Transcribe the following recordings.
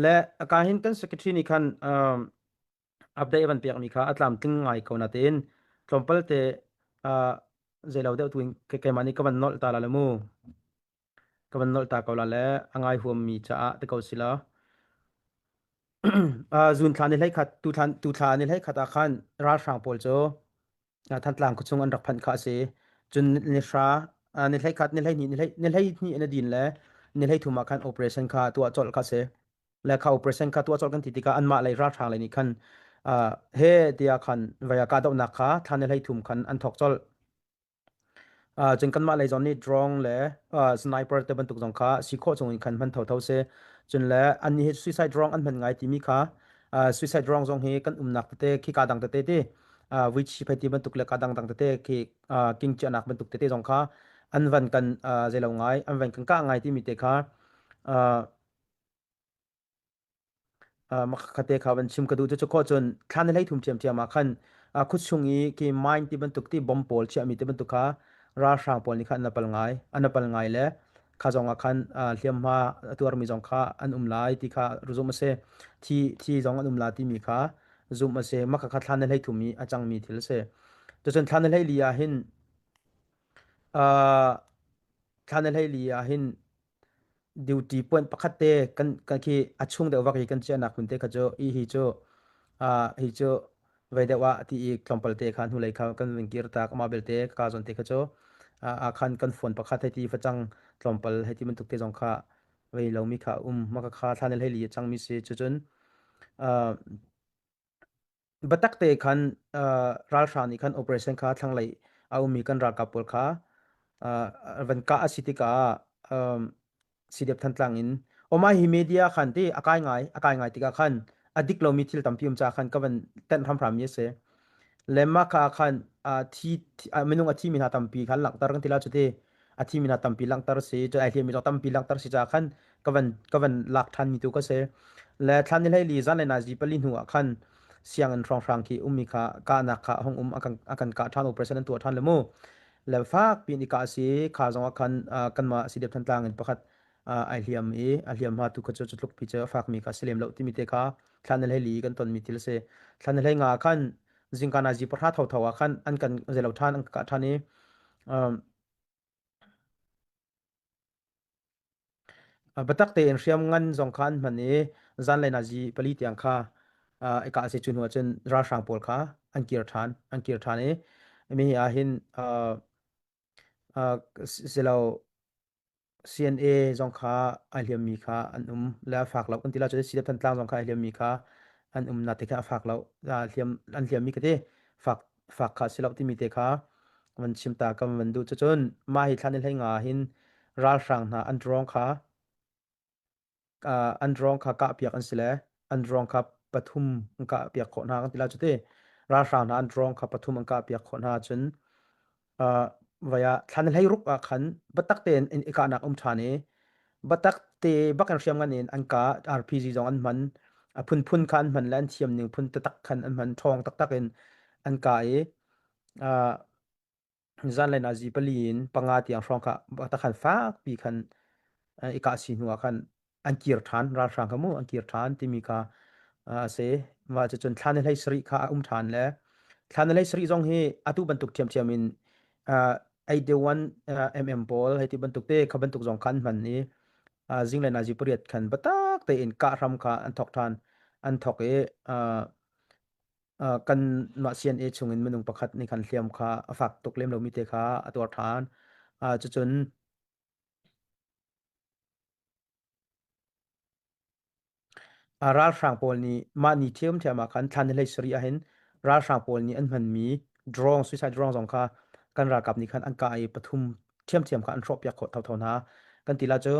Le aka hin kan secretary nih khan um, update van pekmi kha a tlamtling ngai ko natein tlawmpal te uh, zeilo deuh tuin keimah nih ka van nolh ta la le mu. Ka van nolh ta ko la le a ngai huammi caah te ko si la. Uh, zun thla ni hlei khat tu thla tu thla ni hlei khat ah khan ralhrang pawl cu Thantlang khuachung an rak phanh kha a si. Cun ni hra ni hlei khat ni hlei hnih ni hlei ni hlei hnih an din le ni hlei thum ah khan operation kha tuah colh kha a si. Le kha operation kha tuah colh kan ti tikah anmah lei ralhrang lei nih khan he tiah khan vaya kahdohnak kha thla ni hlei thum khan an thawk colh. Cun kanmah lei zong nih drone le sniper te bantuk zong kha si khawh chung in khan hman thotho si. Cun le annih hi suicide drone an hman ngai timi kha suicide drone zong hi kan umnak tete khi ka dang tete ti vuichi phei ti bantuk le ka dang dang tete khi king chiahnak bantuk tete zong kha an van kan zeilo ngai an van kan kah ngai timi te kha Khate kha van chim ka duh cu khawh cun thla ni 13 ṭhiamṭhiam ah khan khuachung i khi mine ti bantuk ti bomb pawl chiahmi ti bantuk kha ralhrang pawl nih khan an apal ngai an apal ngai le kha zong ah khan hliamhma a tuarmi zong kha an um lai ti kha zumh a si thi thi zong an um la timi kha zumh a si mah kha thla ni 13 i a cangmi thil a si cucun thla ni 14 ah hin thla ni 14 ah hin duty point pakhat te kan kan khi a chung deuh vak i kan chiahnak hmun te kha cu i hi cu hi cu vei deuh ah ti i tlawmpal te kha hnulei kha kan vun kir tak amah belte ka zawn te kha cu a khan kan phone pakhat hei ti facang tlawmpal hei ti bantuk te zong kha vei lomi kha um ma ka kha thlan hlei li a cangmi si cucun Biatak te khan ralhrang nih khan operation kha thlanglei a ummi kan ralkap pawl kha van kah a si tikah CDF Thantlang in Omai hi media khan ti a kai ngai a kai ngai tikah khan a dik lomi thil tampi um caah khan ka van tenh hramhram mi a si. Le mah kha khan thi minung a thimi hna tampi khan langhter kan ti la cu ti. A thimi hna tampi langhter si cu ai hliammi zong tampi langhter si caah khan ka van ka van lak ṭhan mi tu ka si. Le thla ni 14 zan le nazi pali hnu ah khan sianginn hrawnghrang khi ummi kha kahnak kha hong um a kan a kan kah ṭhan operation an tuah ṭhan le mu. Le fak piin i kah si kha zong ah khan kanmah CDF Thantlang in pakhat ai hliam i a hliam hma tu kha cu tluk pi cu a fakmi kha si lem lo timi te kha thla ni 14 kan tonmi thil a si. Thla ni 15 ah khan zingka nazi pahra thotho ah khan an kan zelo ṭhan an kah ṭhan i biatak tein hriam ngan zong kha an hman i zanlei nazi pali tiang kha i kah si cu hnu ah cun ralhrang pawl kha an kir ṭhan an kir ṭhan i mi hi ah hin silo CNA zong kha ai hliammi kha an um le a fak lo kan ti la cu CDF Thantlang zong kha ai hliammi kha an um na te kha a fak lo hliam an hliammi ka ti fak fak kha si lo timi te kha van chim ta kam van duh cucun mah hi thlan i hlei nga hin ralhrang hna an drone kha an drone kha kah piak an si le an drone kha pathum an kah piak khawh hna kan ti la cu ti ralhrang hna an drone kha pathum an kah piak khawh hna cun vai ah thlan hlei ruk ah khan batak tein in i kahnak um ṭhan i batak te bak in hriam ngan in an kah RPG zong an hman a phunphun kha an hman le an thiam ning phun taktak khan an hman ṭhawng taktak in an kah i zanlei nazi pali in panga tiang hrawng kha takhan fakpi khan i kah si hnu ah khan an kir ṭhan ralhrang kha mu an kir ṭhan timi kha a si mah cucun thla ni hlei sarih kha a um ṭhan le thla ni hlei sarih zong hi atu bantuk ṭhiamṭhiam in 81 mm pawl hei ti bantuk te kha bantuk zong kha an hman i zinglei nazi pariat khan biatak tein kah hram kha an thawk ṭhan an thawk i kan mah CNA chungin minung pakhat nih khan hliam kha a fak tuk lem lomi te kha a tuar ṭhan. Cucun ralhrang pawl nih mah ni ṭhiamṭhiam ah khan thla ni hlei sarih ahhin ralhrang pawl nih an hmanmi drone suicide drone zong kha kan ralkap nih khan an kah i pathum ṭhiamṭhiam kha an hrawhpiak khawh thotho hna. Kan ti la cu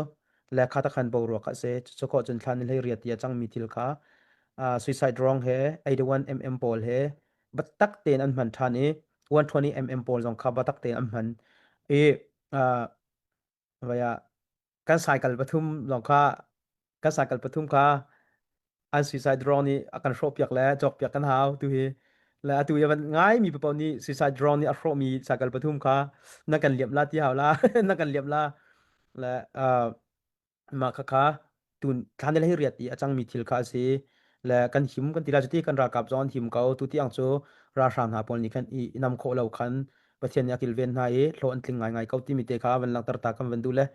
le kha ta khan boruak a si. Cucu khawh cun thla ni hlei riat ti a cangmi thil kha suicide drone he 81 mm pawl he biatak tein an hman ṭhan i 120 mm pawl zong kha biatak tein an hman i vai ah kan cycle pathum zong kha kan cycle pathum kha an suicide drone nih a kan hrawhpiak le cawkpiak kan hau tu hi le atu i van ngai mi paoh nih suicide drone nih a hrawhmi cycle pathum kha na kan liam la ti hau la na kan liam la le mah kha kha. Tun thlan le hi riat i a cangmi thil kha a si. Le kan him kan ti la cuti kan ralkap zong an him ko. Tu tiang cu ralhrang hna pawl nih khan i nam khawh lo khan Pathian nih a kilven hna i hlawh an tling ngaingai ko timi te kha van langhter ta kan van duh le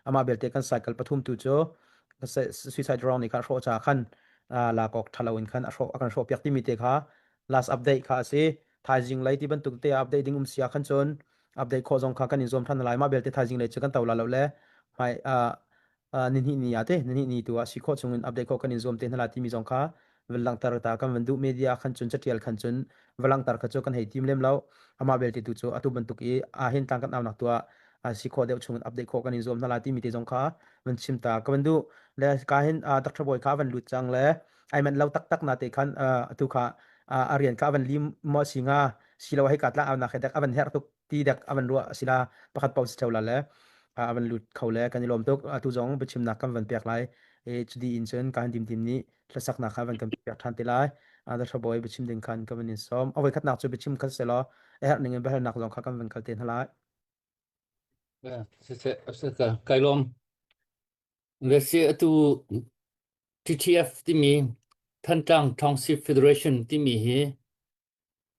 amah belte kan cycle pathum tu cu suicide drone nih khan hrawh ca khan lak awk ṭha lo in khan a hrawh a kan hrawh piak timi te kha last update kha a si. Thaizing lei ti bantuk te update ding um sia khan cun update khawh zong kha kan in zuam ṭhan lai. Mah belte thaizing lei cu kan to la lo le hmai nihnih ni ah te nihnih ni tu ah si khawh chungin update khawh kan in zuam te hna la timi zong kha van langhter ta kan van duh media khan cun catial khan cun va langhter kha cu kan hei tim lem lo amah belte tu cu atu bantuk i a hin tlang kan aunak tu ah si khawh deuh chungin update khawh kan in zuam hna la timi te zong kha van chim ta ka van duh le ka hin Dr. Boy kha van lut cang le ai manh lo taktak na te khan atu kha a rian kha van lim mo si nga silo hei ka tla aunak he dek avan herh tuk ti dek avan ruah asila pakhat pau si theo la le avan lut kho le kan i lawm tuk atu zong biachimnak kan van pek lai e chudi in cun kan dim tim nih hlasaknak kha van kan pek than te lai Dr. Boy biachim ding khan kan van in som avoi khatnak cu biachim kha se law a herh ning in biahalnak zong kha kan van kal te hna lai Kai lawm. Le si atu TTF timi Thantlang Township Federation timi hi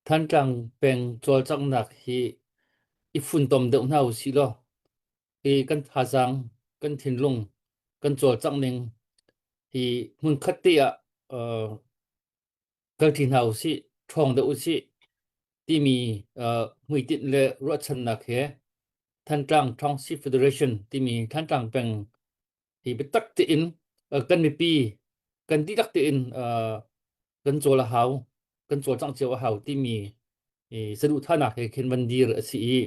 Thantlang peng cawlcanghnak hi i funtom deuh hna usih law hi kan thazaang, kan thinlung, kan cawlcangh ning hi hmunkhat te ah uh, kalṭi hna usih, ṭhawng deuh usih timi uh, hmuitinh le ruahchannak he Thantlang Township Federation timi Thantlang peng hi biatak tein uh, kan mipi kan dihlak tein uh, kan cawl a hau kan cawlcangh cio a hau timi i saduhthahnak he khin van dir a si i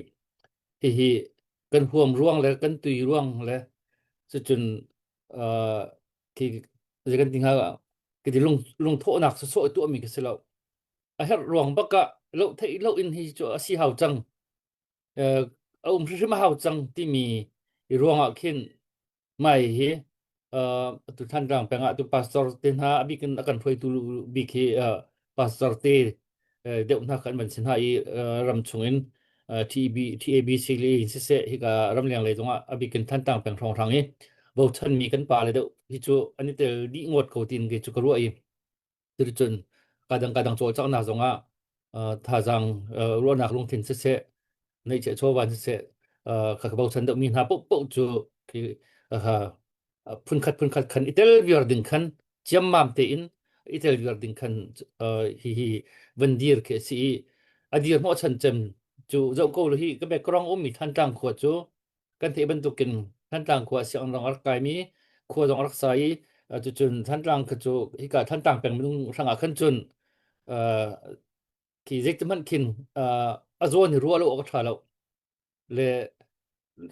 hihi kan huam ruang le kan tui ruang le cucun uh, khi zei kan ti hnga ka ti lung lungthawhnak sawsawh tuahmi ka si lo a herh ruang bak ah lo theih lo in hi cu a si hau cang a um hrimhrim a hau cang timi i ruangah khin mai hi atu Thantlang peng ah tu pastor te hna a bik in a kan hruaitu bik hi pastor te deuh hna kan van si hna i ram chungin TEB TABC le in siseh hika ramleng lei zongah a bik in Thantlang peng hrawnghrang i bochanmi kan pa le deuh hi cu an i tel dih ngawt ko tin ke cu ka ruah i Cuticun kadang kadang cawlcanghnak zongah thazaang ruahnak lungthin siseh, neihchiah chawva siseh, kha ka bochan deuhmi hna paohpaoh cu khi phunkhat phunkhat khan i tel viar ding khan ciammam tein i tel viar ding khan hihi van dir khi a si i a dir hnawhchan cem cu zoh ko hi ka background ummi Thantlang khua cu Kan theih bantukin Thantlang khua sianginn zong a rak kaimi khua zong a rak sa i cucun Thantlang kha cu hika Thantlang peng minung hrangah khan cun khi zeitik hmanh khin a zawn hi ruah lo awk a ṭha lo. Le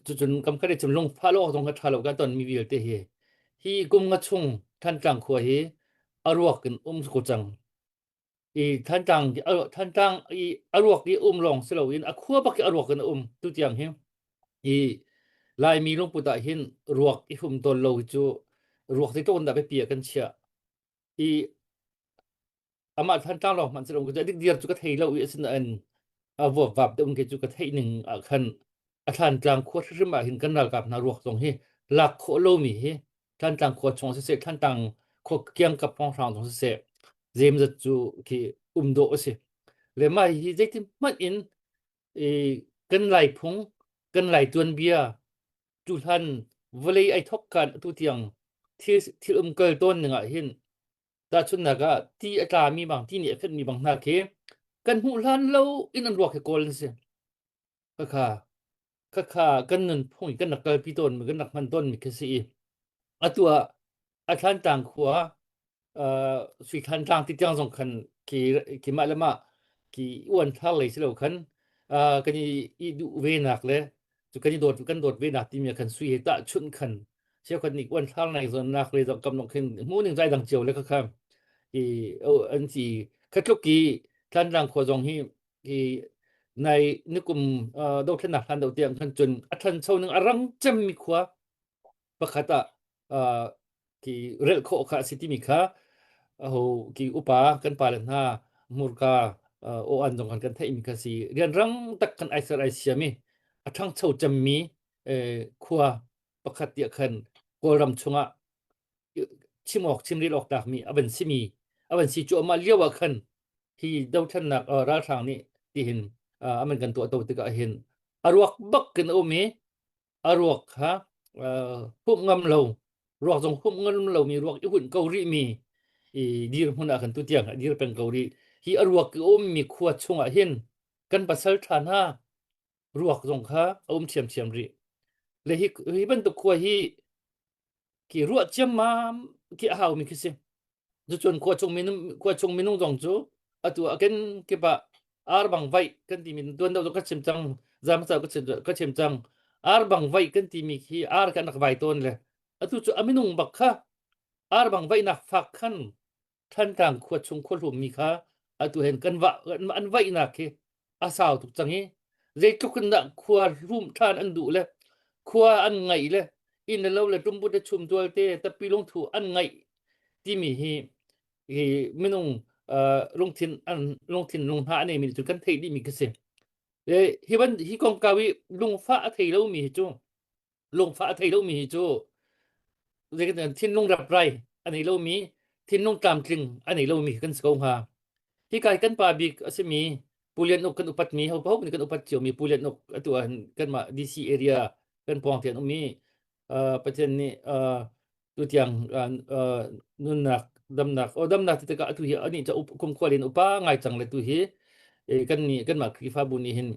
cucun kam khat i cun lungfah lo awk zong kha ṭha lo kan tonmi vialte hi hi kum nga chung Thantlang khua hi a ruak in um ko cang. I Thantlang Thantlang i a ruak i um lawng si loin a khua bak i a ruak in a um tutiang hi i Laimi lungput ah hin ruak i hum tawn lo hi cu ruak zeitluk in dah biapi ah kan chiah i amah Thantlang lawng hmanh si lo dik dir cu ka thei lo i asinain a vuapvap deuh in kei cu ka theih ning ah khan a Thlantlang khua hrimhrim ah hin kan ralkap hna ruak zong hi lak khawh lomi hi Thantlang khua chung siseh Thantlang khua kiangkap hrawnghrang zong siseh zeimzat cu khi um dawh a si. Le mah hi zeitin hmanh in i kan lai phung kan lai tuanbia tuhlan vawlei ai thok kan atu tiang thil thil um kal tawn ning ah hin tahchunhnak ah ti a tlami bang ti nih a fenhmi bang hna khi kan hmuh hlan lo in an ruak hi kawl an si. Khakha khakha kan nunphung i kan rak kalpi tawnmi kan rak hman tawnmi khi si i atu ah a Thlantlang khua uh, Sui Thlantlang ti tiang zong khan khi khi mah le mah khi uan thar lei si lo khan uh, kan i, i duh ve nak le cu kan i dawt kan dawt ve nak timi khan sui he tah chunh khan cheukhat nih uan thar nai zon nak le zong kam nong khin mu ning zai dang cio le kha kha i an si khatluk i Thlantlang khua zong hi hi nai nikum dothlennak hlan deuh tiang khan cun a ṭhancho ning a rang cemmi khua pakhat ah ki relh khawh kha a si timi kha ho ki upa kan pale hna hmurka aw an zong kan kan theihmi kha si rianrang tak kan ai ser ai siam i a ṭhangcho cemmi khua pakhat tiah khan Kawlram chungah chim awk chim rel awk tlakmi a van simi a van si cuahmah lio ah khan hi dothlennak ralhrang nih tihin aman kan tuah to tikah hin a ruak bak kin a um i a ruak kha humh ngam lo ruak zong humh ngam lomi ruak i hunh ko rih mi i dirhmun ah khan tutiang a dir peng ko rih. Hi a ruak i ummi khua chungah hin kan pasal ṭha hna ruak zong kha a um ṭhiamṭhiam rih. Le hi hi bantuk khua hi khi ruah ciammam khi a haumi khi si. Cucun khua chung minung khua chung minung zong cu atu ah ken kip ah ar bang vaih kan timi tuan deuh ka chim cang zam ka chim ka chim cang ar bang vaih kan timi khi ar kan rak vai tawn le atu cu a minung bak kha ar bang vaihnak fak khan Thantlang khua chung khua hlummi kha atu hen kan va an vaihnak khi a sau tuk cang i zeitluk in dah khua hlum ṭhan an duh le khua an ngaih le inn le lo le tumbut le chumtual te tappi lungthu an ngaih timi hi hi minung lungthin an lungthin lunghna a neimi cu kan theih dihmi khi si. Hi ban hi kongkau i lungfah a thei lomi hi cu lungfah a thei lomi hi cu zeitin thinlung reprai a nei lomi thinlung tlamtling a nei lomi kan si ko hnga. Hi kai kan pa bik a simi Pu Lian Uk kan upatmi ho paoh nih kan upat ciomi Pu Lian Uk atu ah kanmah DC area kan pawng te an um i Pathian nih tutiang nunnak damnak o damnak ti tikah atu hi ani ca kumkhual in upa ngai cang le tu hi kan nih kanmah Khrihfabu nih hin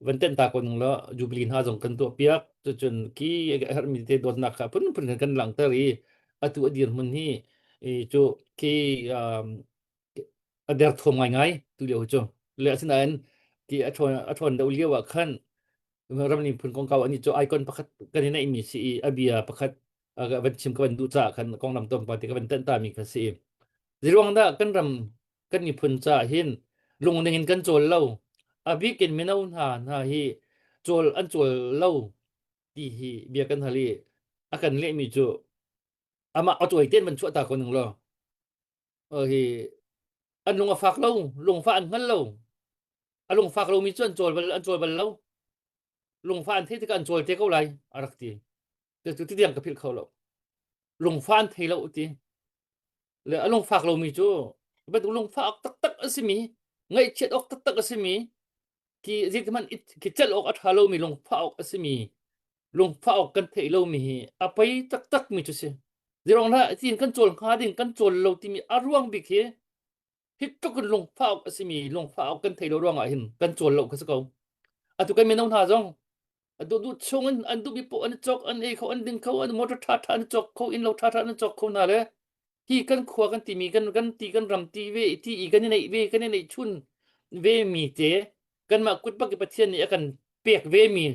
van tenh ta ko ning law jubilee hna zong kan tuah piak cucun ki a herhmi te dawtnak kha phunphun kan langhter i atu a dirhmun hi cu khi a derthawm ngaingai tu lio cu le asinain ti a ṭhawn a ṭhawn deuh lio ah khan ram phun kongkau ani cu icon pakhat kan i neihmi si i a bia pakhat van chim ka van duh caah khan konglam tlawmpal te ka van tenh ta mi kha si ziruang dah kan ram kan miphun caah hin lungning in kan cawl lo a bik in mino hna hna hi cawl an cawl lo ti hi bia kan hal i a kan lehmi cu amah a tuai ten van chuah ta ko ning law hi an lung a fak lo lungfah an hngal lo a lungfak lomi cu an cawl bal an cawl bal lo lungfah an theih tikah an cawl te ko lai a rak ti cu ti tiang ka philh kho lo lungfah an thei lo ti le a lungfak lomi cu bantuk lungfah awk taktak a simi ngaihchiat awk taktak a simi ki zeithmanh ki celh awk a ṭha lomi lungfah awk a simi lungfah awk kan theih lomi hi a pei taktak mi cu si zirong hlah tiin kan cawl hnga ding kan cawl lo timi a ruang bik hi hi tluk in lungfah awk a simi lungfah awk kan theih lo ruangah hin kan cawl lo kha si ko atu kan mino hna zong a duh duh chung in an duhmi poh an i cawk an ei kho an ding kho an motor ṭha ṭha an i cawk kho inn lo ṭha ṭha an i cawk kho hna le hi kan khua kan timi kan kan ti kan ram ti ve ti i kan i neih ve kan i neih chun ve mi te kanmah kut bak i Pathian nih a kan pek ve mi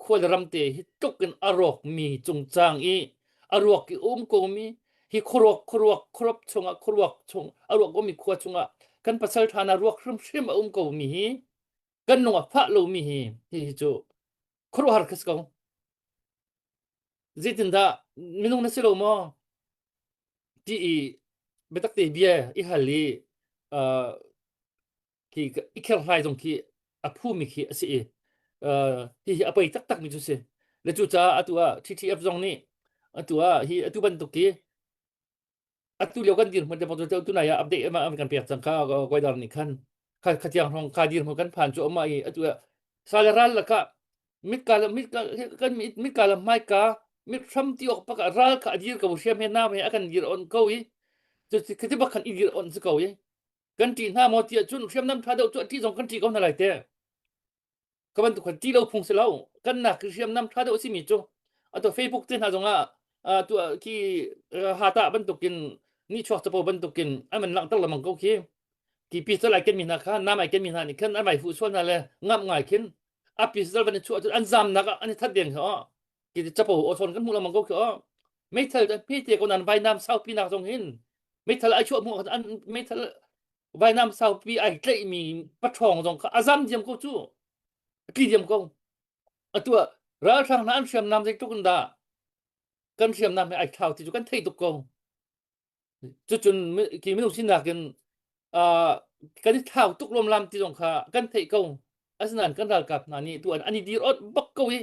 khua le ram te hi tluk in a rawk mi cungcang i a ruak i um ko mi hi khuaruak khuaruak khuarop chungah khuaruak chung a ruak ko mi khua chungah kan pasal ṭha na ruak hrimhrim a um ko mi hi kan lung a fah lomi hi hihi cu khuaruahhar kha si ko. Zeitindah minung na si lo maw? Ti i biatak te bia i hal i uh, khi i kherhlai zong khi a phumi khi a si i uh, hihi a pei taktak mi cu si. Le cucaah atu ah TTF zong nih atu ah hi atu bantuk hi atu lio kan dirhmun te bang cu tunai ah update ma an kan pek cang kha goidar nih khan kha khatiang hrawng kha dirhmun kan phan cu ama i atu sal ral laka mit ka mit ka kan mit ka la mai ka mit hram ti ok pak ral kha dir ko hriam he nam he akan dir on ko i cu khati bak khan i dir on si ko i kan ṭih hna maw ti ahcun hriamnam ṭha deuh cu a ṭih zong kan ṭih ko hna lai te. Ka bantuk khan ti lo phung si lo kan nak hriamnam tha deuh simi cu atu Facebook te hna zongah tu khi hata bantukin ni chuak capo bantukin an man langhter lengmang ko khi ki pistol ai ken mi hna kha nam ai ken mi hna nih khan an vai fuh sual hna le ngamh ngai khin a pistol van i chuah cun an zamnak ah an i that deng khi o ki capo o thon kan hmuh lengmang ko khi o meithal hme te ko nan vainam saupi nak zong hin meithal ai chuah hmuh an meithal vainam saupi ai tlaihmi paṭhawng zong kha a zam diam ko cu a tli diam ko atu ah ralhrang hna an hriamnam zeitluk in dah kan hriamnam he ai thlau ti cu kan theih tuk ko cucun ki minung sinak in kan i thlau tuk lawmlam ti zong kha kan theih ko asinain kan ralkap hna nih tu an an i dir ot bak ko i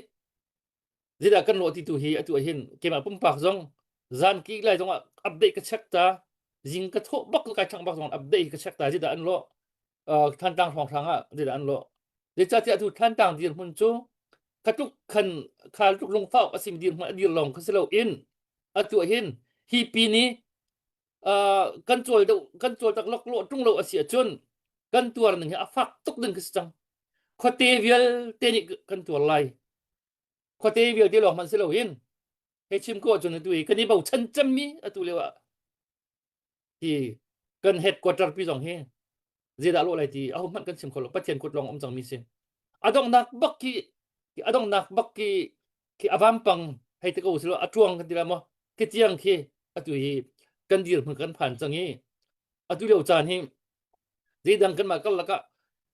zeidah kan lawh ti tu hi atu ah hin keimah pumpak zong. Zan ki lai zong ah update ka check ta. Zing ka thawh bak kai chang bak zong update ka check ta zeidah an lawh. Uh, Thantlang hrawnghrang ah zeidah an lawh. Zeicahtiah tu Thantlang dirhmun cu kha tluk khan kha tluk lungfak a simi dirhmun a dir lawng kha si lo in atu ah hin hi pi nih uh, kan cawl deuh kan cawl tak lok lo tung lo a si ahcun kan tuar ning hi a fak tuk ding khi si cang. Khuate vialte nih kan tuar lai. Khuate vialte lawng hmanh si lo hin hei chim ko ahcun atu hi kan i bochan cemmi atu lio ah hi kan headquarter pi zong hi zeidah lawh lai ti aho hmanh kan chim kho lo Pathian kut lawng um cangmi si a donghnak bak khi a donghnak bak khi khi a vampang hei te ko silo a tuang kan ti la maw khi tiang khi atu hi kan dir hmun kan phan cang i atu lio caan hi zeidang kanmah karlak ah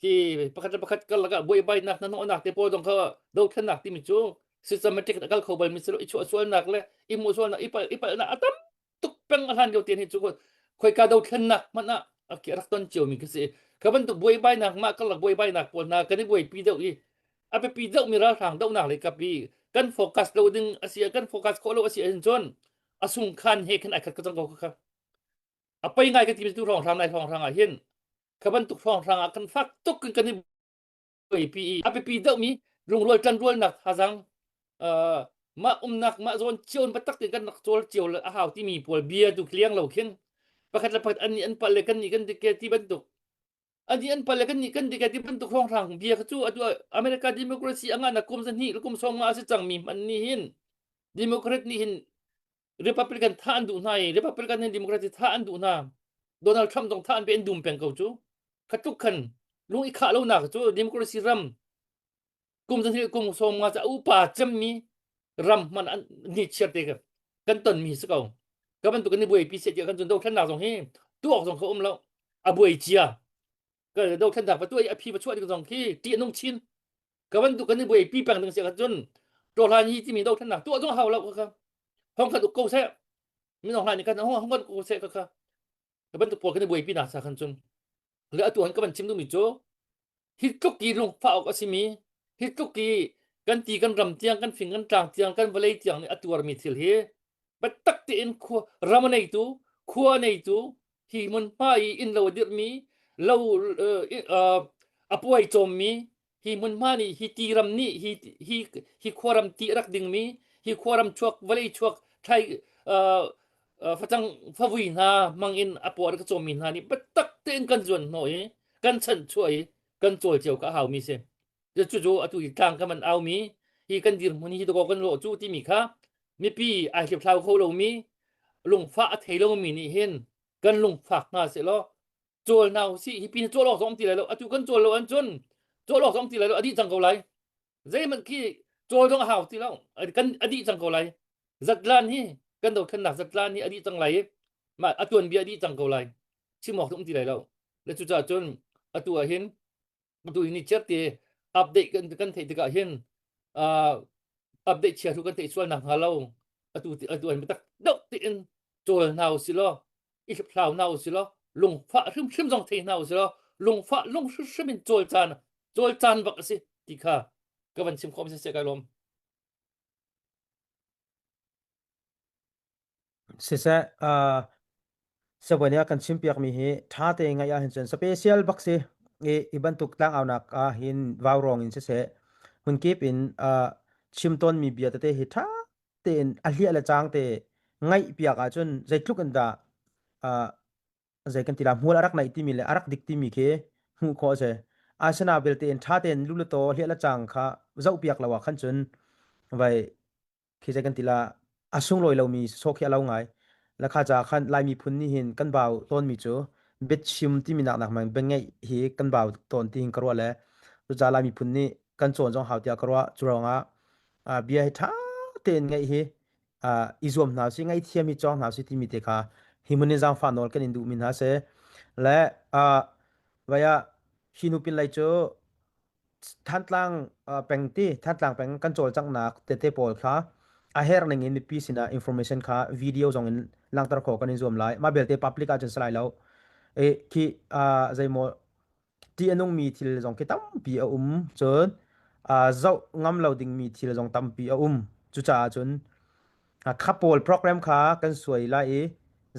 hi pakhat le pakhat karlak ah buaibainak hnahnawhnak te pawl zong kha dothlennak timi cu systematic in a kal kho balmi si lo i chuahsualnak le i hmuhsualnak i palh i palhnak a tam tuk peng a hlan lio te hi cu khoika dothlennak hmanh ah a rak ton ciomi khi si kha bantuk buaibainak mah karlak buaibainak pawl hna kan i buaipi deuh i a biapi deuhmi ralhrang dohnak lei kap i kan focus lo ding a si kan focus khawh lo a si ahcun cun a sungkhan he khan ai khat ko cang ko kha A pei ngai ka ti tu hrawnghrang nai hrawnghrang ah hin kha bantuk hrawnghrang ah kan fak tuk in kan i buaipi i a biapi deuhmi lungrual ṭanrualnak thazang uh, mah umnak mah zawn cio in biatak tein kan rak cawl cio le a hau timi pawl bia tu kliang lo khin pakhat le pakhat an nih an palh le kan nih kan dik ti bantuk an nih an palh le kan nih kan dik ti bantuk hrawnghrang bia kha cu atu America democracy a ngahnak kum zahnih le kum sawm nga a si cangmi hmanh nih hin Democrat nih hin Republican thah an duh hna i Republican nih Democrat thah an duh hna. Donald Trump zong thah an pe an dum peng ko cu. Kha tluk khan lung i khah lonak cu democracy ram kum zahnih kum sawm nga ca upa cemmi ram hman an ni chiar te kan ton mi si ko. Ka bantuk kan i buaipi se tiah kan cun dothlennak zong hi tuak zong kha um lo. A buai cia. Ka dothlennak va tuah i a phi va chuah ding zong khi ṭih a nung chin. Ka bantuk kan i buaipi peng ding si ah cun ṭawhlan hi timi dothlennak tuah zong hau lo kha. Hong khat uk ko seh. Minung hlan nih khan hong hong khat uk ko seh kha kha. Ka bantuk pawl kan i buaipi nak sa khan cun. Le atu han ka van chim duhmi cu hi tluk i lungfah awk a simi hi tluk i kan ti kan ram tiang kan fing kan tlang tiang kan vawlei tiang nih a tuarmi thil hi biatak tein khua ram a neitu khua a neitu hi hmunhma i innlo a dirhmi lo a puai cawmmi hi hmunhma nih hi tiram nih hi hi hi khuaram ti a rak dingmi hi khuaram chuak vawlei chuak thlai facang favui hna hmang in a paw a rak cawmmi hna nih biatak tein kan zuan hnawh i kan chanhchuah i kan cawl cio ka haumi si. Cucu atu hi tlang kan van aumi hi kan dirhmun hi dakaw kan lawh cu timi kha mipi ai hliphlau kho lomi lungfah a thei lomi nih hin kan lungfak hna sehlaw cawl hna usih hi pin cawl awk zong ti lai lo atu kan cawl lo an cun cawl awk zong ti lai lo a dih cang ko lai zeihmanh khi cawl zong a hau ti lo kan a dih cang ko lai zatlan hi kan dothlennak zatlan hi a dih cang lai i mah a tuanbia a dih cang ko lai chim awk um ti lai lo le cucaah cun atu ah hin atu hi ni chiarte update kan kan theih tikah hin uh, update chia thu kan theih sual nak hnga lo atu atu an tak deuh tiin cawl hna usih law i hliphlau hna usih law lungfah hrimhrim zong thei hna usih law lungfah lung hrimhrim in cawl caan cawl caan bak a si ti kha ka van chim khawm siseh kai lawm. Siseh, uh, Sibawi nih a kan chimpiakmi hi ṭha tein ngaih ahhin cun special bak si. I, i bantuk tlangaunak ah hin vaurawng in siseh, hmunkip in uh, chim tawnmi bia tete hi ṭha tein a hliah le cang te ngaih piak ahcun zeitluk in dah uh, zei kan ti la hmual a rak naih timi le a rak dik timi khi hmuh khawh a si. Asina belte in ṭha tein lu le taw hliah le cang kha zoh piak lo ah khan cun vai khi zei kan ti la a sunglawi lomi sawh khi a lo ngai. La kha ca khan Lai miphun nih hin kan bau tawnmi cu biachim timi nak nak man biangeih hi kan bau tawn ti hin ka ruah le cucaah Lai miphun nih kan cawn zong hau tiah ka ruah. Cu ruangah bia hi ṭha tein ngeih hi i zuam hna usih, ngaihthiam hi cawng hna usih timi te kha hi hmun in zaangfah nawl kan in duhmi hna si. Le vai ah hi hnu pinlei cu Thantlang peng ti Thantlang peng kan cawlcanghnak tete pawl kha a herh ning in mipi sinah information kha video zong in langhter khawh kan in zuam lai. Mah belte public ahcun si lai lo. E khi zeimaw ṭih a nungmi thil zong khi tampi a um. Cun zoh ngam lo dingmi thil zong tampi a um. Cucaah cun. Kha pawl program kha kan suai lai i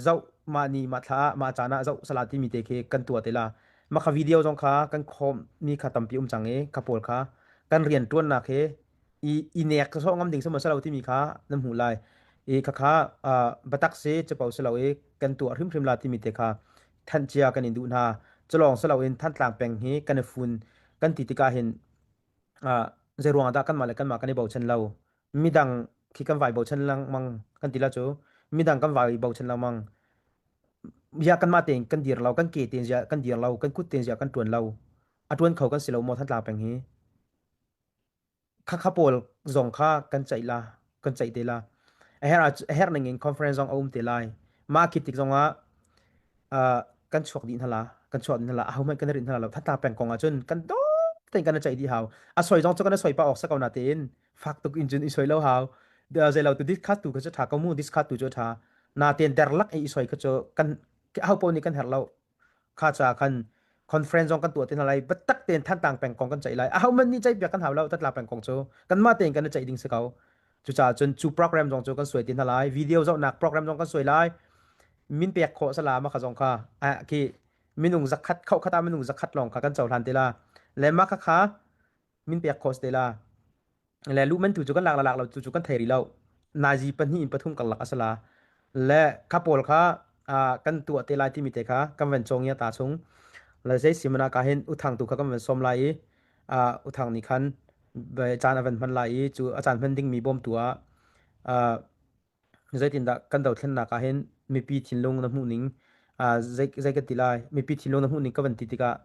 zoh mah ni mah thla ah mah caan ah zoh sala timi te khi kan tuah te la. Mah kha video zong kha kan khawm mi kha tampi um cang i kha pawl kha kan rian ṭuannak he i i nek sawh ngam ding si maw si lo timi kha nan hmuh lai. I khakha biatak si capo si lo i kan tuah hrimhrim la timi te kha thanh cia kan in duh hna. Culawng si loin Thantlang peng hi kan i fun kan ti tikah hin zei ruangah dah kanmah le kanmah kan i bochan lo? Midang khi kan vai bochan lengmang kan ti la cu. Midang kan vai bochan lengmang. Bia kanmah tein kan dir lo, kan ke tein zia kan dir lo, kan kut tein zia kan ṭuan lo. A ṭuan kho kan si lo maw Thantlang peng hi? Khakha pawl zong kha kan ceih la, kan ceih te la. A herh a herh ning in conference zong a um te lai. Mah khi tik zong ah kan chuak dih hna la, kan chuak dih hna la, ahohmanh kan i rinh hna lo. Thantlang peng kong ah cun kan dawt tein kan i ceih dih hau. A soi zong cu kan i soi pah awk si ko na tein fak tuk in cun i soi lo hau. Zei lo tu discuss tu kha cu ṭha ko mu, discuss tu cu ṭha. Natein derlak i i soi kha cu kan aho paoh nih kan herh lo. Kha ca khan conference zong kan tuah te hna lai. Biatak tein Thantlang peng kong kan ceih lai. Ahohmanh nih ceihpiak kan hau lo Thantlang peng kong cu. Kanmah tein kan i ceih ding si ko. Cucaah cun cu program zong cu kan suai te hna lai. Video zohnak program zong kan suai lai. Min pek khawh sala ma kha zong kha ah khi minung zakhat khau khat ah minung zakhat lawng kha kan cohlan te la. Le mah kha kha min pek khawh si te la. Le lu man tu cu kan lak la lak lo tu cu kan thei rih lo. Nazi pahnih in pathum karlak a si la. Le kha pawl kha kan tuah te lai timi te kha kan van cawng ya ta chung. Le zei si mana ka hin uthang tu kha kan van sawm lai i uthang nih khan caan a van hman lai i cu a caan hman dingmi bawmtu ah Zeitindah kan dothlennak ah hin mipi thinlung na hmuh ning zei zei kan ti lai mipi thinlung na hmuh ning ka van ti tikah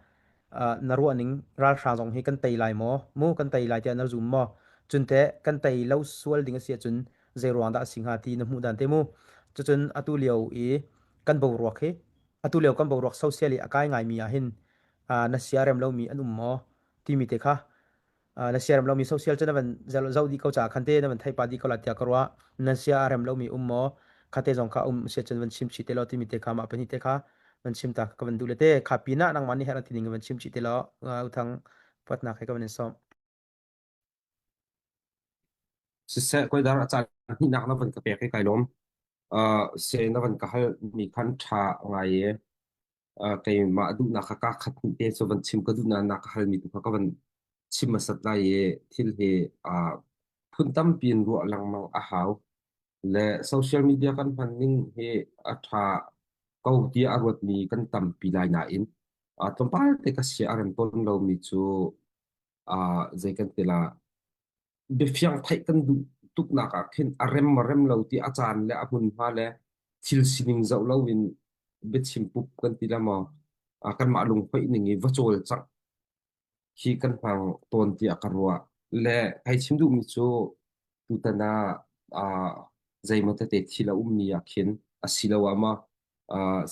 na ruah ning ralhrang zong hi kan tei lai maw mu kan tei lai tiah na zum maw cun teh kan tei lo sual ding a si ahcun zei ruang dah a si hnga ti na hmuh dan te mu cucun atu lio i kan boruak hi atu lio kan boruak social i a kai ngaimi ah hin na sia rem lomi an um maw timi te kha na siarem lomi social cu na van zoh dih ko caah khan te na van theih pah dih ko la tiah ka ruah. Nan sia a rem lomi um maw khate zong kha um sia cun van chim chih te law timi te kha mah pahnih te kha van chim ta ka van duh le te kha pinah nangmah nih herh ti ning van chim chih te law uthang patnak he ka van in sawm. Siseh koidar a caan hnihnak na van ka pek i kai lawm. Se na van ka hal mi khan ṭha ngai e. Keimah duhnak kha kaa khat hnih te cu van chim ka duhnak na ka halmi tu kha ka van chim hmasat lai i thil hi phun tampi in ruah lengmang a hau. Le social media kan hman ning hi a ṭha ko tiah a ruatmi kan tampi lai nain tlawmpal te ka sia a rem tawn lomi cu zei kan ti la biafiang theih kan duh tuknak ah khin a rem maw rem lo ti a caan le a hmunhma le thil sining zoh loin biachim pup kan ti la maw kanmah lungphoih ning i va cawlcangh hi kan hmang tawn tiah ka ruah. Le kai chim duhmi cu tutan ah zeimaw tete thil a ummi ah khin asiloah maw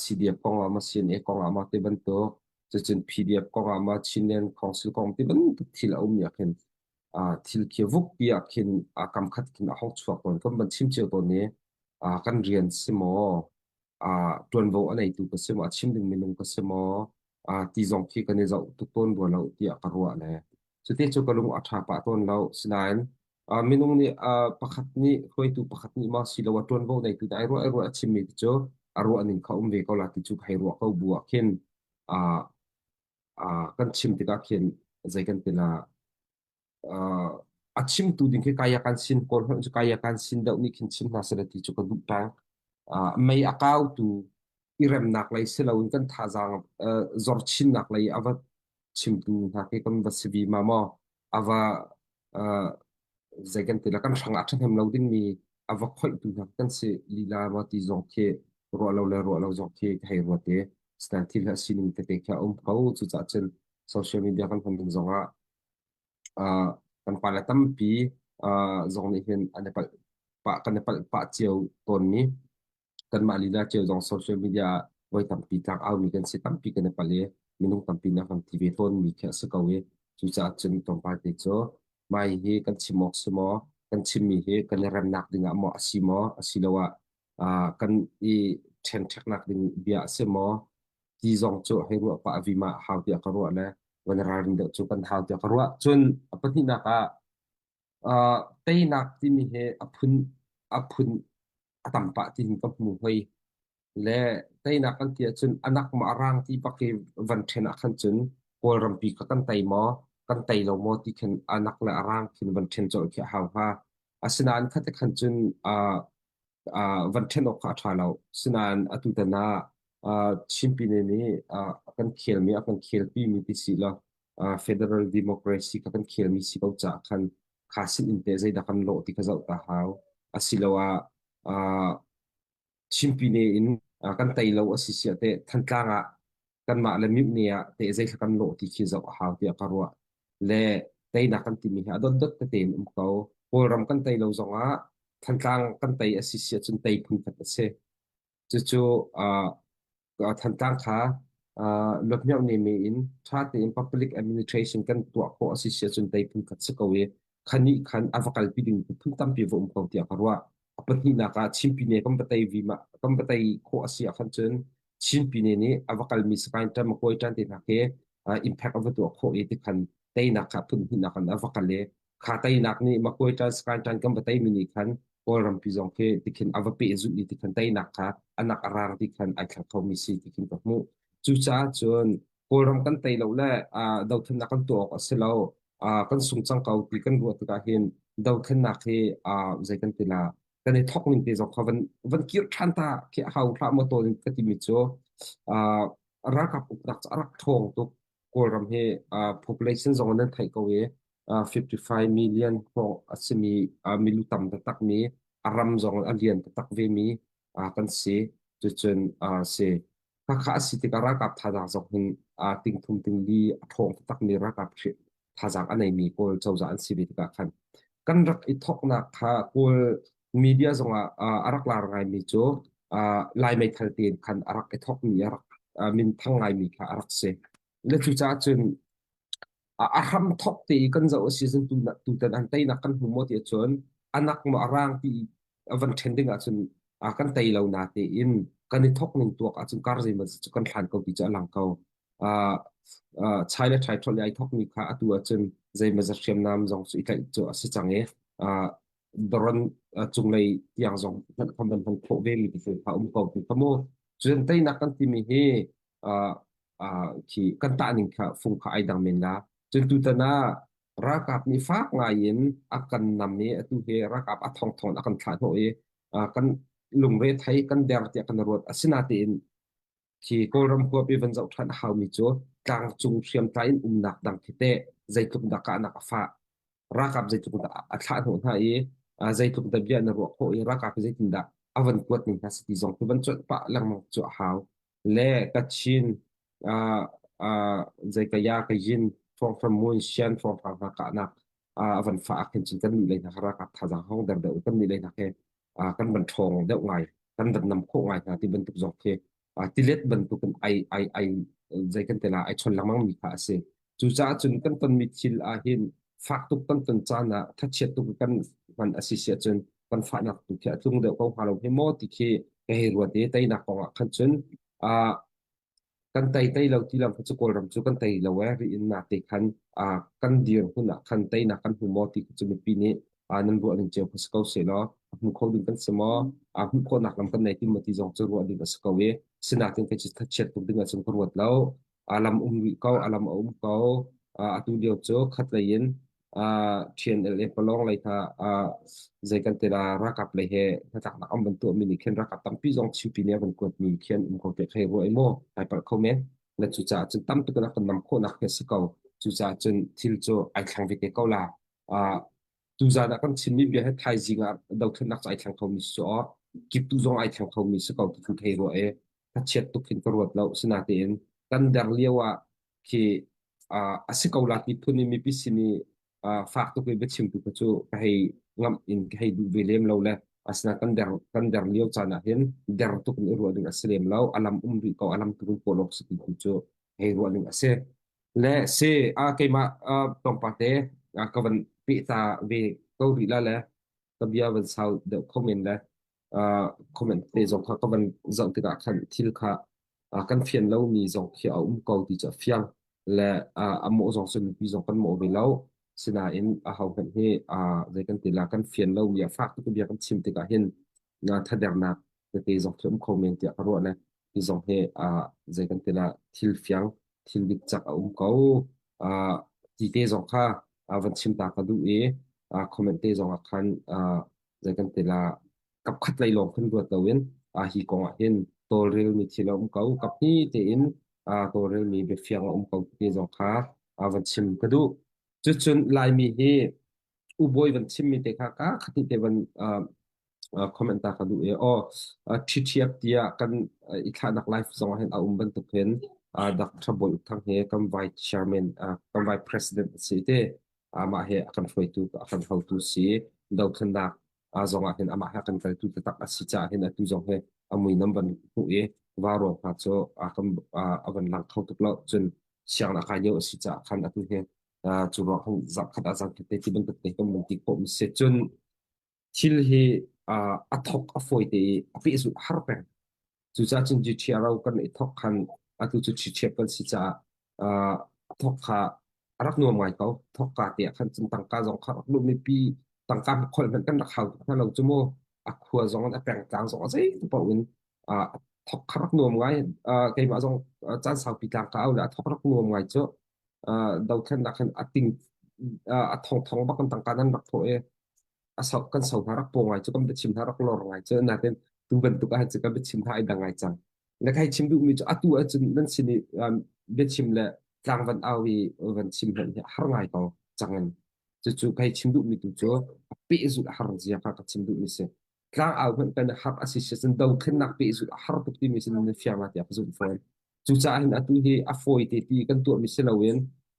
CDF kong ah maw CNA kong ah maw ti bantuk cucun PDF kong ah maw Chinland Council kong ti bantuk thil a ummi ah khin thil khi vukpi ah khin kam khat khin a hong chuak tawn. Kan van chim cio tawn i kan rian si maw ṭuanvo a neitu ka si maw a chim ding minung ka si maw ti zong khi kan i zoh tuk tawn rua lo tiah ka ruah le cuti cu ka lung a ṭha pah tawn lo. Sinain minung nih pakhat nih hruaitu pakhat nih maw siloah ṭuanvo neitu nih ai ruah ai ruah a chimmi ti cu a ruah ning kha um ve ko la ti cu ka hei ruah ko bu ah khin kan chim tikah khin zei kan ti la a chimtu ding khi kaya kan sin kawl hmanh cu kaya kan sin deuh nih khin chim hna seh ti cu ka duh peng. Mei a kautu i remnak lei si loin kan thazaang zor chinnak lei a va chimtu hna khi kan va si vi ma maw a va zei kan ti la kan hrang ah ṭhahnem lo dingmi a va khoihtu hna kan si lila maw ti zong khi ruah lo le ruah lo zong khi ka hei ruat i stan thil hi a sining tete khi a um kho. Cucaah cun social media kan hman ding zongah kan pale tampi zong nih hin an i palh pah kan i palh pah cio tawnmi kanmah lila cio zong social media ah voi tampi tlak aumi kan si tampi kan i palh i minung tampi nih kan ti ve tawnmi khi a si ko i cucaah cun tlawmpal te cu mai hi kan chim awk si maw kan chimmi hi kan i remnak dingah maw a si maw asiloah kan i ṭhenṭheknak ding bia a si maw ti zong cu hei ruah pah vima hau tiah ka ruah le van ralrin deuh cu kan hau tiah ka ruah. Cun a pahnihnak ah teinak timi hi a phun a phun. a tam pah ti hin ka hmu hoi. Le teinak kan ti ahcun anak ma a rang ti bak i van ṭhen ah khan cun Kawlrampi kha kan tei maw, kan tei lo maw ti khin anak le a rang khin van ṭhen colh khi a hau hnga. Asinain khate khan cun uh, uh, van ṭhen awk kha a ṭha lo. Sinain atutan ah uh, Chin Pyine nih uh, a kan khelmi, a kan khelpimi ti si law uh, federal democracy kha kan khelmi si ko caah khan kha sin in teh zeidah kan lawh ti kha zoh ta hau. Asiloah uh, Chin Pyine in uh, kan tei lo a si siah teh Thantlang ah kanmah le mihne ah teh zeithla kan lawh ti khi zoh a hau tiah ka ruah. Le teinak kan timi hi a dotdot tete in um ko. Kawlram kan tei lo zongah Thantlang kan tei a si siah cun tei phun khat a si. Cucu uh, Thantlang kha uh, luatmiauh neme in ṭha tein public administration kan tuah khawh a si siah cun tei phun khat si ko i khani khan a va kalpi ding phun tampi va um ko tiah ka ruah. A pahnihnak ah Chin Pyine kan va tei vi ma kan va tei khawh a si ah khan cun Chin Pyine nih a va kalmi Sakaing ṭan Makoi ṭan te hna khi impact a va tuah khawh i tikhan teinak kha phun hnihnak in a va kal i kha teinak nih Makoi ṭan Sakaing ṭan kan va teimi nih khan Kawlrampi zong khi tikhin a va pehzulh i tikhan teinak kha anak a rang ti khan ai thlak khomi si tikhin ka hmuh. Cucaah cun Kawlram kan tei lo le dothlennak kan tuah awk a si lo. Kan sung cang ko ti kan ruah tikah hin dothlennak hi zei kan ti la kan i thawk ning te zong kha van van kir ṭhan ta khi a hau hlah maw tawn ka timi cu ralkap uknak cu a rak ṭhawng tuk. Kawlram hi population zong nan theih ko i 55 million hrawng a simi milu tam taktakmi a ram zong a lian taktak vemi kan si. Cucun si khakha a si tikah ralkap thazaang zong hin ting thum ting li a ṭhawng taktakmi ralkap thazaang a neimi Kawl cozah an si ve tikah khan kan rak i thawknak kha Kawl media zongah a rak lar ngaimi cu Lai meithal tein khan a rak i thawkmi a rak minthang ngaimi kha a rak si. Le cucaah cun a hram thawk te i kan zoh a si cun tutan an teinak kan hmu maw ti ahcun anak maw a rang ti a van ṭhen ding ahcun kan tei lo na tein kan i thawk ning tuak ahcun kar zeimaw cu kan hlan ko ti cu a lang ko. Chai le ṭhai ṭholh i ai thawkmi kha atu ahcun zeimaw zat hriamnam zong cu i tlaih cu a si cang i doron cunglei tiang zong hmanh kha van hman khawh ve mi ti kha um ko ti kha mu. Cun teinak kan timi hi khi kan tah ning kha fung kha ai dang men la. Cun tutan ah ralkap nih fak ngai in a kan nam i atu hi ralkap a thongthong a kan thlah hnawh i kan lungre thei kan der tiah kan ruat. Asinatein khi Kawlram huap i van zoh ṭhan a haumi cu tlangcung hriamtlai in umnak dang khi teh zeitluk dah kahnak a fah ralkap zeitluk dah a thlah hnawh hna i zeitluk dah bia na ruah khawh i ralkap hi zeitindah a van kuat ning hna si ti zong khi van cuanh pah lengmang cu a hau. Le Kachin uh, uh, zeikaya Kayin Thawngtham Mun Sian Thawngthang hna kahnak a van fah ah khin cun kan nih lei hna ralkap thazaang hong der deuh kan nih lei hna khi kan van ṭhawng deuh ngai kan van nam khawh ngai hna ti bantuk zong khi tilet bantuk in ai ai ai zei kan ti la ai chon lengmang mi kha a si. Cucaah cun kan tonmi thil ah hin fak tuk kan ton caan ah thachiat tuk kan hman a si si ahcun kan fahnak tu khi a tlung deuh ko hnga lo hi maw ti khi ka hei ruat i teinak kong ah khan cun kan tei tei lo ti lam kha cu Kawlram cu kan tei lo ee riin na te khan kan dir hmun ah khan teinak kan hmu maw ti kha cu mipi nih nan ruah ning cio kha si ko seh law a hmu kho ding kan si maw hmuh khawhnak lam kan nei ti maw ti zong cu ruah ding a si ko i sinain kei cu thachiat tuk ding ahcun ka ruat lo. A lam um rih ko a lam a um ko. Atu lio cu khatlei in TNLA Palong lei hna zei kan ti la ralkap lei he hnatlaknak an van tuahmi nih khin ralkap tampi zong Chinpi nih a van kuatmi khi an um ko tiah ka hei ruah i maw ai palh kho men. Na cucaah cun tam tuk in a kan nam khawhnak khi a si ko. Cucaah cun thil cu ai thleng ve te ko la. Tuzaan ah kan chimmi bia hi thaizing ah dothlennak cu ai thleng khomi si aw kiptu zong ai thleng khomi si ko ti kan thei rua i thachiat tuk hin ka ruat lo. Sinatein kan der lio ah khi a si ko la ti phun in mipi sin i fak tuk i biachimtu kha cu ka hei ngamh in ka hei duh ve lem lo le asina kan der kan der lio caan ah hin der tuk in i ruah ding a si lem lo. A lam um rih ko a lam tu in kawl awk si ti tu cu hei ruah ding a si. Le si a keimah tlawmpal te ka van peh ta ve ko rih la le ka bia van sau deuh kho men le comment te zong kha ka van zoh tikah khan thil kha kan fian lomi zong khi a um ko ti cu a fiang le a mawh zong cu mipi zong kan mawh ve lo. Sinain a ho hmanh hi zei kan ti la kan fian lomi a fak tuk bia kan chim tikah hin. thadernak tete zong khi um kho men tiah ka ruah le hi zong hi zei kan ti lah thil fiang thil dik cak a um ko ti te zong kha van chim ta ka duh i comment te zong ah khan zei kan ti lah kapkhat lei lawng khin ruat loin hi kong ah hin tawlrelmi thil a um ko kaphnih tein tawlrelmi biafiang a um ko ti zong kha van chim ka duh. Cucun Laimi hi ubawi van chimmi te kha ka khati te van comment ta ka duh i aw ṭhiṭhiap tiah kan i thlahnak live zong ah hin a um bantuk hin Dr. Bawi Uk Thang hi kan vice chairman kan vice president a si te amah hi a kan hruaitu a kan hotu si dothlennak zong ah hin amah he a kan kaltu taktak a si caah hin atu zong hi a mui nam van hmuh i vauruang hna cu a kan a van lang kho tuk lo cun sianginn a kai lio a si caah khan atu hi cu ruang khan zarhkhat ah zarhkhat te ti bantuk te kan van ti khawh mi si cun thil hi a thok a fawi te i a pehzulh a har peng. Cucaah cun GTRO kan i thok khan atu cu ṭhiṭhiap kan si caah a thok kha a rak nuam ngai ko. Thok ka te ah khan cun tangka zong kha rak luh mipi tangka kholh hmanh kan rak hau tuk hna lo cu mu. A khua zong in a pengtlang zong a zei paoh in a thok kha rak nuam ngai. Keimah zong caan saupi tlang ka au le a thok rak nuam ngai cu. Dothlennak hin a ting a thongthong bak in tangka nan rak thawh i a so kan so hna rak paw ngai cu kan biachim hna rak lor ngai cu natin tu bantuk ah cu kan biachim hna ai dang ngai cang na kai chim duhmi cu atu ahcun nan sin i biachim le tlang van au i van chim hmanh hi har ngai ko cang in cucu kai chim duhmi tu cu a pehzulh har zia kha ka chim duhmi si tlang au hmanh kan har a si cun dothlennak pehzulh a har tuk timi sin na fiang la tiah ka zumh fawn Cucaah hin atu hi a fawi te ti kan tuahmi si loin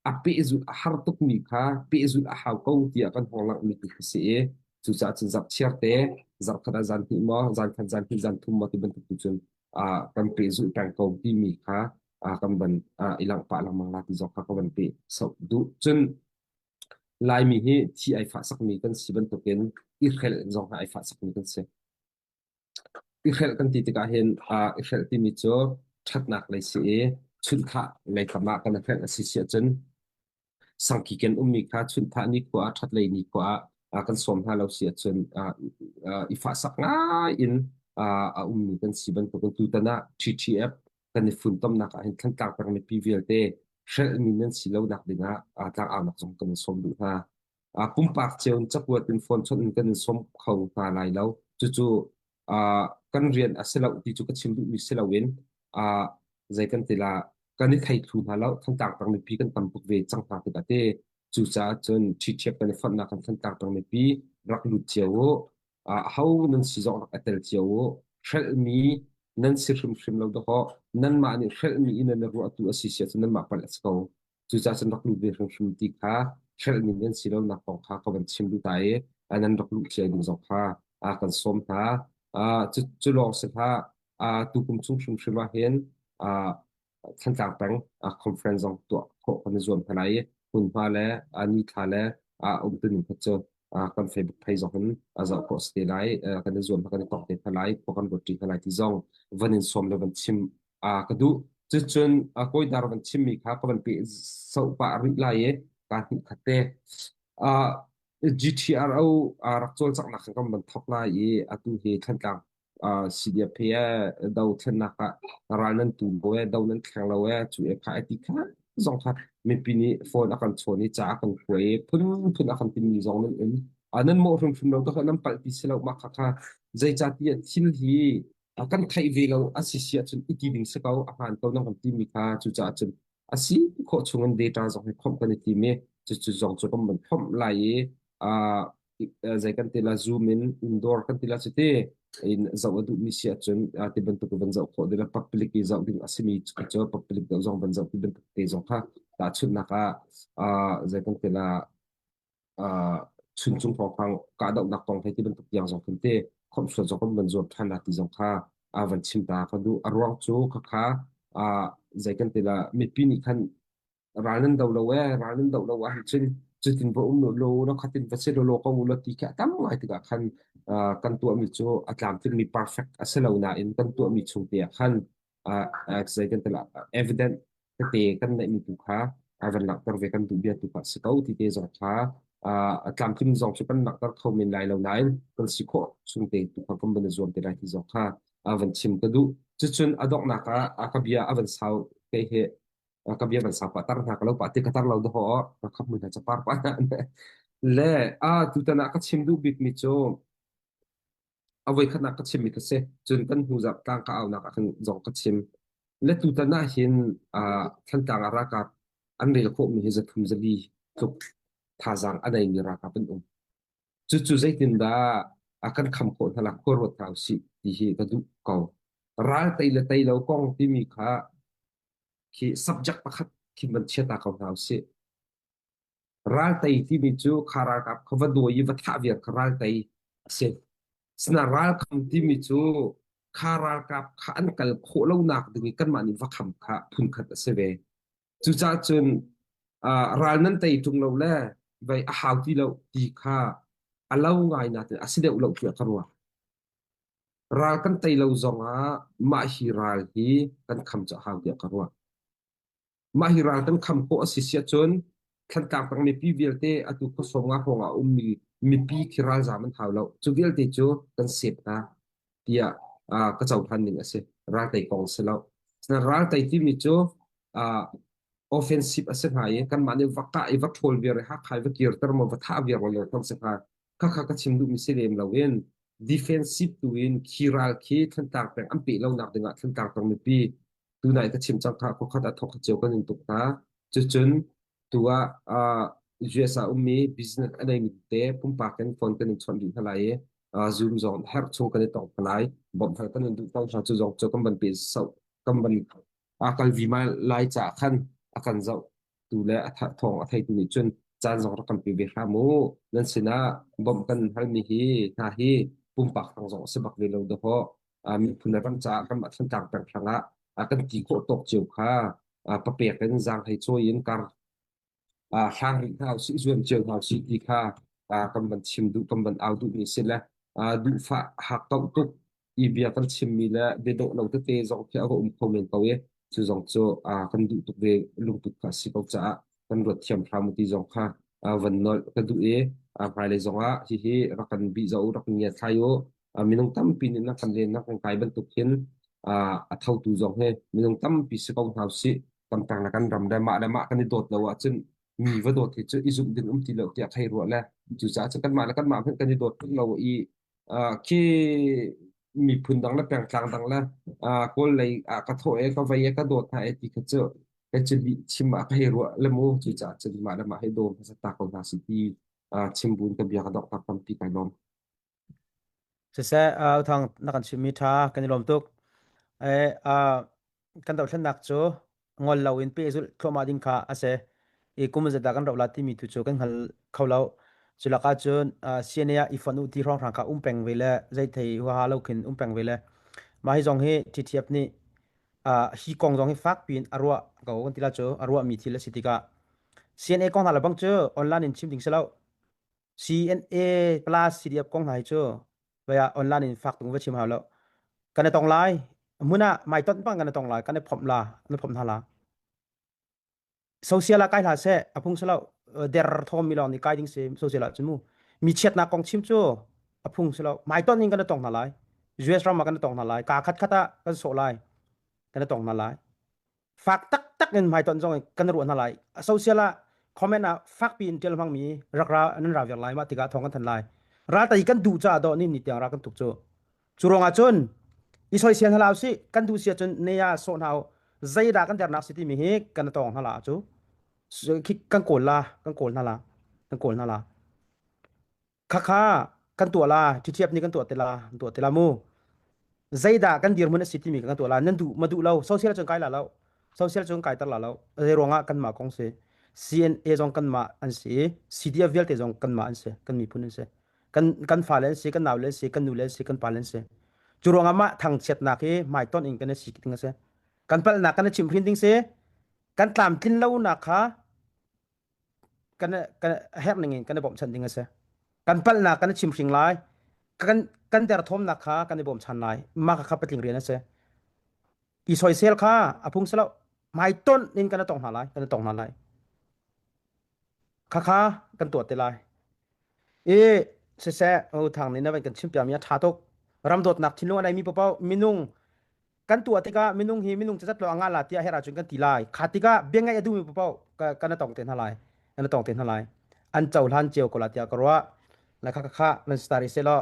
a pehzulh a har tukmi kha pehzulh a hau ko tiah kan hong langhmi tu khi si i cucaah cun zarhchiar te zarhkhat ah zan hnih maw zan khat zan hnih zan thum maw ti bantuk tu cun kan pehzulh peng ko timi kha kan van i langh pah lengmang la ti zong kha ka van peh soh duh. Cun Laimi hi thi ai fah sakmi kan si bantukin i hrelh zong hi ai fah sakmi kan si. I hrelh kan ti tikah hin i hrelh timi cu ṭhatnak lei si i chunhthah lei kam ah kan i hrelh a si si ahcun sangki ken ummi kha chunhthah nikhua ah ṭhat lei nikhua ah kan sawm hna lo si ahcun i fahsak ngai in a ummi kan si bantukin tutan ah TTF kan i funtomnak ah hin Thantlang peng mipi vialte hrelhmi nan si lonak dingah tlangaunak zong kan in sawm duh hna. Pumpak cio in cakuat in phone chawnh in kan in sawm kho hna lai lo. Cucu kan rian a si lo ti cu ka chim duhmi si loin zei kan ti la kan i thei thlu hna lo. Thantlang peng mipi kan tam tuk ve cang hna tikah te cucaah cun ṭhiṭhiap kan i fonhnak kan Thantlang peng mipi rak lut cio u. Ho nan si zong rak i tel cio u. Hrelhmi nan si hrimhrim lo dawkaw nanmah nih hrelhmi in nan i ruahtu a si si ahcun nanmah palh a si ko. Cucaah cun rak lut ve hrimhrim ti kha hrelhmi nan si lonak kong kha ka van chim duh ta i nan rak luh cia ding zong kha kan sawm hna. Cu lawng si hlah, tukum chung hrimhrim ah hin Thantlang peng conference zong tuah khawh kan i zuam hna lai i hmunhma le nithla le umtuning kha cu kan Facebook page zong in zoh khawh si te lai. Kan i zuam kan i tawk te hna lai, khua kan ruat ṭi hna lai ti zong van in sawm le van chim ka duh. Cucun kawidar van chimmi kha ka van peh soh pah rih lai i kaa hnih khat te. GTRO rak cawlcanghnak kan van thawk lai i atu hi Thantlang CDF he do thlennak ah ral nan tu lo e do nan thleng lo e cu e kha e ti kha zong kha mipi nih phone a kan chawn i ca a kan khuai i phunphun a kan timi zong nan um. Nan mawh hrimhrim lo to nan palh ti si lo mah kha kha zeicahtiah thil hi kan theih ve lo a si si ahcun i ti ding si ko a hmaan ko nan kan timi kha cucaah cun a si khawh chung in data zong hi khomh kan i tim i cucu zong cu kan van khomh lai i zei kan ti la zoom in indoor kan ti la cu ti in zoh a duhmi si ahcun ti bantuk van zoh khawh ding public i zoh ding a simi cu public deuh zong van zoh ti bantuk te zong kha tahchunhnak ah zei kan ti la chuncung hrawnghrang kahdohnak kong hei ti bantuk tiang zong khin te khomhsuat zong kan van zuam ṭhan la ti zong kha a van chim ta ka duh. A ruang cu khakha zei kan ti la mipi nih khan ral nan do lo e ral nan do lo ahcun cutin va um lo lo khatin va si lo lo ko lo ti khi a tam ngai tikah khan kan tuahmi cu a tlamtlingmi perfect a si lo nain kan tuahmi chung te ah khan zei kan ti la evident tete kan neihmi tu kha a van langhter ve kan duh bia tu kha si ko ti te zong kha. A tlamtling zong cu kan langhter kho men lai lo nain kan si khawh chung te tu kha kan van i zuam te lai ti zong kha van chim ka duh. Cucun a donghnak ah a ka bia a van sau kei he ka bia van sau pah tar hna ka lo pah ti ka tar lo dawh ka khap mun hna capar pah le a tutan ah ka chim duh bik mi cu a voikhatnak ka chimmi ka si. Cun kan hnu zarh tlang ka aunak ah khan zong ka chim. Le tutan ah hin Thantlang ah ralkap an rel khawhmi hi 300 400 tluk thazaang a neimi ralkap an um. Cucu zeitindah a kan kham khawh hna la khua ruat hna usih ti hi ka duh ko. Ral tei le tei lo kong timi kha khi subject pakhat khin van chia ta ko hna usih. Raltei timi cu kha ralkap kha va dawi i va thah viar kha raltei a si. Sina ralkham timi cu kha ralkap kha an kal khawh lonak ding i kanmah nih va kham kha phunkhat a si ve. Cucaah cun uh, ral nan tei ṭung lo le vei a hau ti lo ti kha a lo ngai natin a si deuh lo tiah ka ruah. Ral kan tei lo zongah mah hi ral hi kan kham cu a hau tiah ka ruah. Mah hi ral kan kham khawh a si si ahcun Thantlang peng mipi vialte atu khuasawm nga hrawng ah a ummi mipi khi ralzaam an hau lo. Cu vialte cu kan sep hna tiah uh, ka cohlan ning a si. Raltei kong si lo. Raltei timi cu uh, offensive a si hnga i kanmah nih va kah i va ṭhawl viar i Hakha i va kirter maw va thah viar maw kan si hnga. Khakha ka chim duhmi si lem loin defensive tu in khi ral khi Thantlang peng an peh lonak dingah Thantlang peng mipi tunai ka chim cang kha khuakhat ah thawk cio kan in tuk hna. Cucun tu ah uh, US ah ummi business a neimi te pumpak in phone kan in chawnh dih hna lai i uh, Zoom zong herh chung kan i tong hna lai. Bawmh hal kan in duh ko hna cu zong cu kan van pe so kan van a kal vi ma lai ca khan a kan zoh tu le a thawng a theitu nih cun caan zong rak kan pe ve hram u. Nan sinah bawmh kan halmi hi hna hi pumpak hrang zong a si bak ve lo dawh. Miphun le ram caah kanmah Thantlang peng hrangah kan ti khawh tawk cio kha papek in zaang hlei cawi in kar hlang rih hna usih zuam cio hna usih ti kha kan van chim duh kan van au duhmi si le duhfah hakkauh tuk i bia kan chimmi le bia dawh lo tete zong khi a va um kho men ko i cu zong cu kan duh tuk ve lungput kha a si ko caah kan ruat thiam hram ti zong kha van nolh ka duh i hmailei zongah hihi rak kan bih zoh rak ngia thlai u. Minung tampi nih na kan len na kan kai bantuk hin a thotu zong hi minung tampi si ko hna usih. Kan peng le kan ram le mah le mah kan i dawt lo ahcun mi va dawt hi cu i zumh ding um ti lo tiah thei ruah le cucaah cun kanmah le kanmah hmanh kan i dawt tuk lo i khi miphun dang le pengtlang dang le Kawl lei ah ka thawh e ka vei e ka dawt hna e ti kha cu kei cu lih chim ah ka hei ruah le mu cucaah cun mah le mah hei daw hmasa ta ko hna si ti chim buin ka bia ka dongh tak tampi kai lawm. Siseh, uh, Uthang na kan chimmi ṭha kan i lawm tuk. Eh, uh, kan dohthlennak cu ngol lo in pehzulh thluahmah ding kha a si. I kum zedah kan roh la timi tu cu kan hngal kho lo. Cu lakah cun uh, CNA ah i fonh u ti hrawnghrang kha um peng ve le zei thei huaha lo khin um peng ve le mah hi zong hi TTF nih uh, hi kong zong hi fak piin a ruah ko kan ti la cu a ruahmi thil a si tikah CNA kong hna le bang cu online in chim ding si lo. CNA plus CDF kong hna hi cu vai ah online in fak tung va chim hau lo. Kan i tong lai. Hmun ah mai ton pang kan i tong lai. Kan i phomh la. Kan i phomh hna la. Social ah kai hlah seh. A phung si lo. Der thawm mi lawng nih kai ding si social ah cun mu. Mi chiatnak kong chim cu a phung si lo. Mai ton in kan i tong hna lai. US ram ah kan i tong hna lai. Kaa khat khat ah kan sawh lai. Kan i tong hna lai. Fak taktak in hmaitonh zong kan ruah hna lai. Social ah comment ah fakpi in ṭial hmangmi rak ra nan ra viar lai mah tikah thawng kan than lai. Raltai kan duh caah dawh ni ni tiang ra kan tuk cu. Cu ruangah cun i soisel hna la usih kan duh si ahcun ne ah sawh hna u zeidah kan dernak si timi hi kan tawng hna la cu kan kawl la kan kawl hna la kan kawl hna la Khakha kan tuah la, ṭhiṭhiap nih kan tuah te la, kan tuah te la mu. Zeidah kan dirhmun a si timi kan tuah la. Nan duh ma duh lo, social cun kai la lo. Social cun kai ter la lo. Zei ruangah kanmah kong si. CNA zong kanmah an si i CDF vialte zong kanmah an si, kan miphun an si. Kan kan fale an si, kan naule an si, kan nule an si, kan pale an si. Cu ruangah mah thangchiatnak hi hmaitonh in kan i si ding a si. Kan palhnak kan i chimhhrin ding si. Kan tlamtlin lonak kha kan kan herh ning in kan i bawmhchanh ding a si. Kan palhnak kan i chimhring lai. Kan kan derthawmnak kha kan i bawmchan lai. Mah kha patling rian a si. I soisel kha a phung si lo. Hmaitonh in kan i tong hna lai. Kan i tong hna lai. Khakha kan tuah te lai. I siseh u thang nih na van kan chim piakmi a ṭha tuk. Ram dawtnak thinlung a neimi paohpaoh minung kan tuah tikah minung hi minung cazat lo a ngah la tiah herh ahcun kan ti lai. Kha tikah bia ngaih a duhmi paohpaoh ka na tong te hna lai. Na tong te hna lai. An cohlan cio ko la tiah ka ruah. La kha kha kha nan stari se law.